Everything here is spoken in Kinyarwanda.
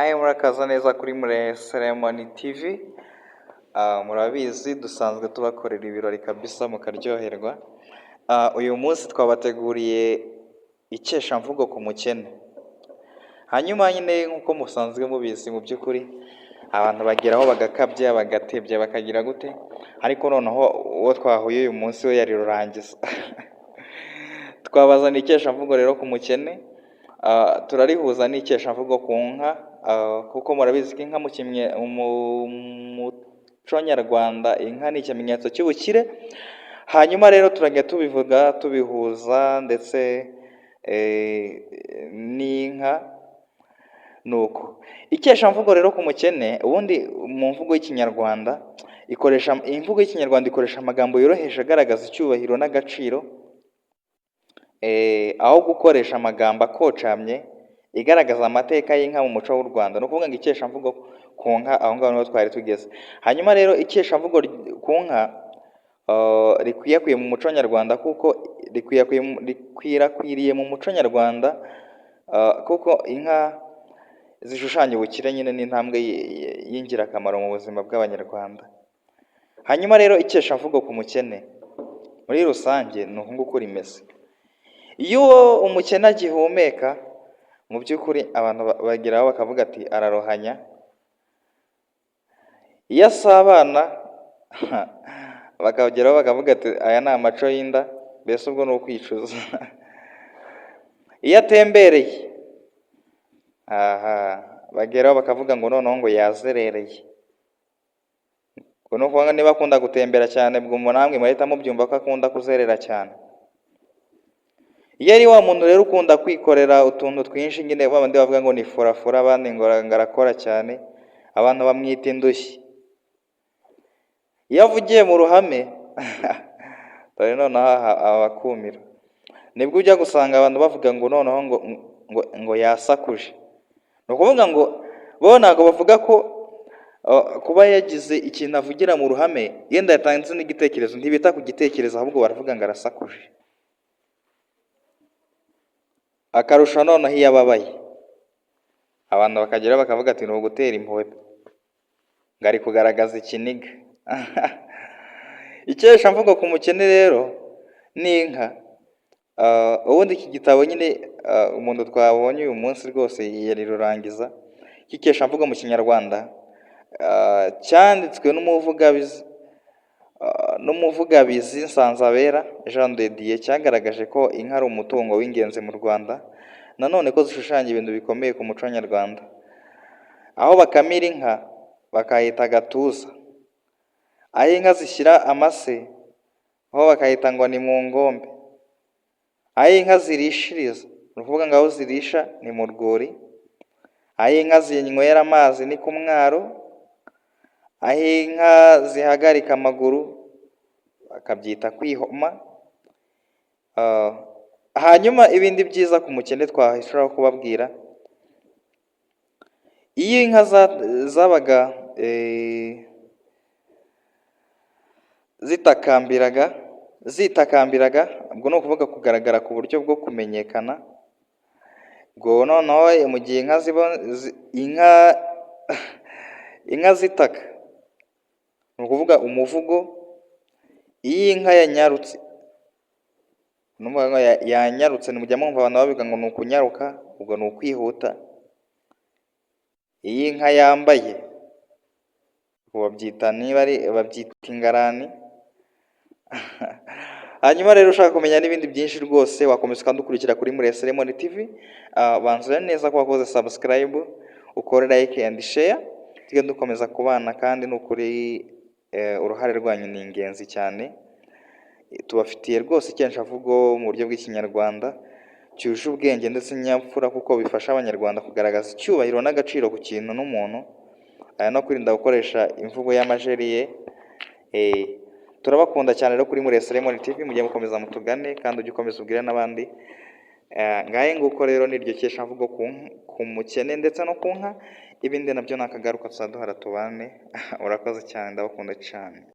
Hi, murakaza neza kuri Ceremony TV. Murabizi dusanzwe tubakorera ibirori kabisa mukaryoherwa. Uyu munsi twabateguriye ikeshamvugo ku mukene. Hanyuma nyine nk'uko musanzwe mubizi, mu by'ukuri abantu bageraho bagakabya, bagatebya, bakagira gute, ariko noneho uwo twahuye uyu munsi we yari rurangiza. Twabazaniye ikeshamvugo rero ku mukene, turarihuza n'ikeshamvugo ku nka, kuko murabizi ko inka mu muco nyarwanda inka ni ikimenyetso cy'ubukire. Hanyuma rero turajya tubivuga tubihuza ndetse n'inka nuko. Ikeshamvugo rero ku mukene, ubundi mu mvugo y'Ikinyarwanda ikoresha, imvugo y'Ikinyarwanda ikoresha amagambo yoroheje agaragaza icyubahiro n'agaciro, aho gukoresha amagambo akocamye, igaragaza amateka y'inka mu muco w'u Rwanda. Ni ukuvuga ngo ikeshamvugo ku nka, aho ngaho niho twari tugeze. Hanyuma rero ikeshamvugo ku nka rikwirakwiye mu muco nyarwanda, kuko rikwirakwiriye mu muco nyarwanda, kuko inka zishushanya ubukire nyine n'intambwe y'ingirakamaro mu buzima bw'Abanyarwanda. Hanyuma rero ikeshamvugo ku mukene muri rusange ni uku nguku rimeze. Iyo umukene agihumeka, mu by'ukuri abantu bageraho bakavuga ati ararohanya. Iyo asabana bakageraho bakavuga ati aya ni amaco y'inda, mbese ubwo ni ukwicuza. Iyo atembereye, aha bageraho bakavuga ngo noneho ngo yazerereye. Ubwo ni ukuvuga niba akunda gutembera cyane, ubwo namwe murahita mubyumva ko akunda kuzerera cyane. Iyo ari wa muntu rero ukunda kwikorera utuntu twinshi nyine, ba bandi bavuga ngo ni furafura, abandi ngo arakora cyane, abantu bamwita indushyi. Iyo avugiye mu ruhame, dore noneho aha abakumira, nibwo ujya gusanga abantu bavuga ngo noneho ngo yasakuje. Ni ukuvuga ngo bo ntabwo bavuga ko kuba yagize ikintu avugira mu ruhame, yenda yatanze n'igitekerezo, ntibita ku gitekerezo, ahubwo baravuga ngo arasakuje. Akarusho noneho iyo ababaye, abantu bakageraho bakavuga ati ni ugutera impuhwe, ngo ari kugaragaza ikiniga. Ikeshamvugo ku mukene rero n'inka, ubundi iki gitabo nyine umuntu twabonye uyu munsi rwose yari rurangiza, cy'ikeshamvugo mu Kinyarwanda, cyanditswe n'umuvugabizi Nsanzabera Jean de Dieu, cyagaragaje ko inka ari umutungo w'ingenzi mu Rwanda, nanone ko zishushanya ibintu bikomeye ku muco nyarwanda. Aho bakamira inka bakahita agatuza, aho inka zishyira amase ho bakahita ngo ni mu ngombe, aho inka zirishiriza, ni ukuvuga ngo aho zirisha ni mu rwuri, aho inka zinywera amazi ni ku mwaro, aho inka zihagarika amaguru bakabyita kwihoma. Hanyuma ibindi byiza ku mukene twashobora kubabwira, iyo inka zabaga zitakambiraga, zitakambiraga, ubwo ni ukuvuga kugaragara ku buryo bwo kumenyekana, ubwo noneho mu gihe inka ziba inka zitaka, ni ukuvuga umuvugo, iyo inka yanyarutse, yanyarutse, mujya mwumva abantu bavuga ngo ni ukunyaruka, ubwo ni ukwihuta. Iyo inka yambaye babyita, niba ari babyita ingarani. Hanyuma rero ushaka kumenya n'ibindi byinshi rwose wakomeza ukadukurikira kuri Murese Lemon TV. Banzura neza ko wakoze subscribe, ukore like and share, tujye dukomeza kubana. Kandi ni ukuri uruhare rwanyu ni ingenzi cyane. Tubafitiye rwose ikeshamvugo mu buryo bw'Ikinyarwanda cyuje ubwenge ndetse n'ikinyabupfura, kuko bifasha Abanyarwanda kugaragaza icyubahiro n'agaciro ku kintu n'umuntu, no kwirinda gukoresha imvugo y'amajeriye. Turabakunda cyane rero kuri Murese Lemon TV, mujye mukomeza mutugane kandi ujye ukomeza ubwire n'abandi. Ngahe nguko rero niryo keshamvugo ku mukene ndetse no ku nka, ibindi nabyo nakagaruka tuzaduhara tubane. Urakoze cyane, ndabakunda cyane.